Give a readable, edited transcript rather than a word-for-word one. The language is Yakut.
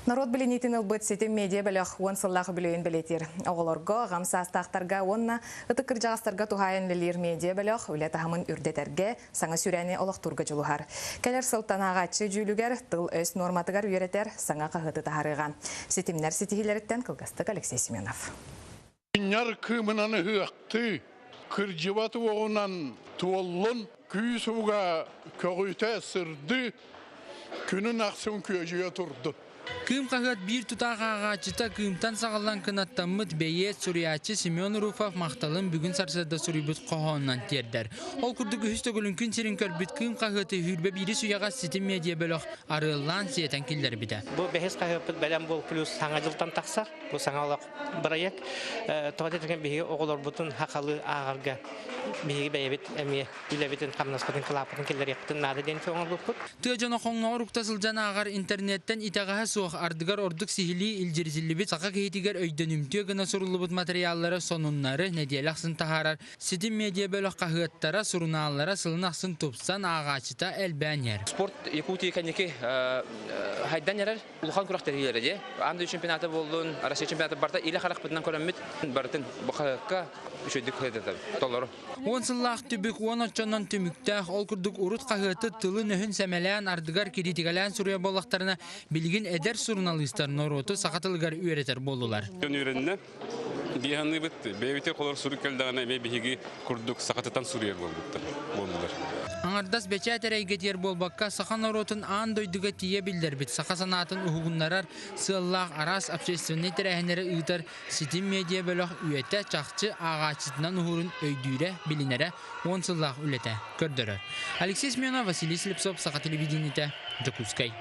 Норуот билиниитин ылбыт Ситим медиа бөлөх уон сыллаах үбүлүөйүн бэлиэтиир. Оҕолорго, аҕам саастаахтарга уонна ытык кырдьаҕастарга туһаайан үлэлиир медиа бөлөх үлэ таһымын үрдэтэргэ, саҥа сүүрээни олохтуурга дьулуһар. Кэлэр сылтан ааҕааччы дьүүлүгэр тыл-өс нуорматыгар үөрэтэр саҥа хаһыаты таһаарыаҕа. Ситимнэр ситиһиилэриттэн кылгастык Алексей Семенов. Ньар кыымынан ыһыахтыы, кырдьыбат уоҕунан туоллун, күүс уга көҕүтэ сырдыы, күнүн ахсын күөдьүйэ турдун. Кыым хаһыат биир тутаах ааҕааччыта Кыымтан саҕаллан кынаттаммыт бэйиэт, суруйааччы Семен Руфов махталын бүгүн сарсыарда суруйбут хоһоонунан тиэрдэр. Ол курдук үһүс төгүлүн күн сирин көрбүт Кыым хаһыаты сүүрбэ биирис үйэҕэ ситим медиа бөлөх арыаллаан сиэтэн киллэрбитэ. Бу бэһис хаһыаппыт Бэлэм буол плюс саҥа дьылтан тахсар. Бу саҥа олох бырайыак. Тоҕо диэтэххэ биһиги оҕолорбутун хахалы ааҕарга биһиги бэйэбит эмиэ үлэбитин, хамнаспытын, кылааппытын киллэриэхпитин наада диэн оҥорбуппут. Тыа дьоно хоҥноҕор укта сылдьан ааҕар интернеттэн итэҕэһэ суох, ардыгар ордук сиһилии илдьиритиллибит саха киһитигэр өйдөнүмтүө гына суруллубут матырыйааллары, сонуннары нэдиэлэ ахсын таһаарар Ситим медиа бөлөх хаһыаттара, сурунааллара сылын ахсын тупсан, ааҕааччыта элбээн иһэр. Спорт Якутии кэнники хайдан эрэр улахан күрэхтэһиилэрэ дии. Аан дойду чемпионата буоллун, Россия чемпионата барыта илэ харахпытынан көрөммүт барытын бу хаһыакка үчүгдүк сыдатабыт, толору. Уон сыллаах түбүк уон оччонон түмүктээх, ол курдук урут хаһыаты тылын-өһүн сэмэлээн, ардыгар кириитикэлээн суруйар буоллахтарына, билигин эдэр суруналыыстар норуоту саха тылыгар үөрэтэр буоллулар. Дьон үөрэннэ, дии саныыбыт. Бэйэбитигэр холор сурук кэллэҕинэ эмиэ биһиги курдук сахатытан суруйар буолбуттар буоллулар. Аҥардас бэчээт эрэйгэтигэр буолбакка, саха норуотун аан дойдуга тиийэ биллэрбит, саха санаатын уһугуннарар сыаллаах араас общественнай тэрээһиннэри ыытар Ситим медиа бөлөх үйэтэ чахчы ааҕааччытынан уһуурун өйдүүрэ, билинэрэ уон сыллаах үлэтэ көрдөрөр. Алексей Семенов, Василий Слепцов, Саха телевидениетэ, Дьокуускай.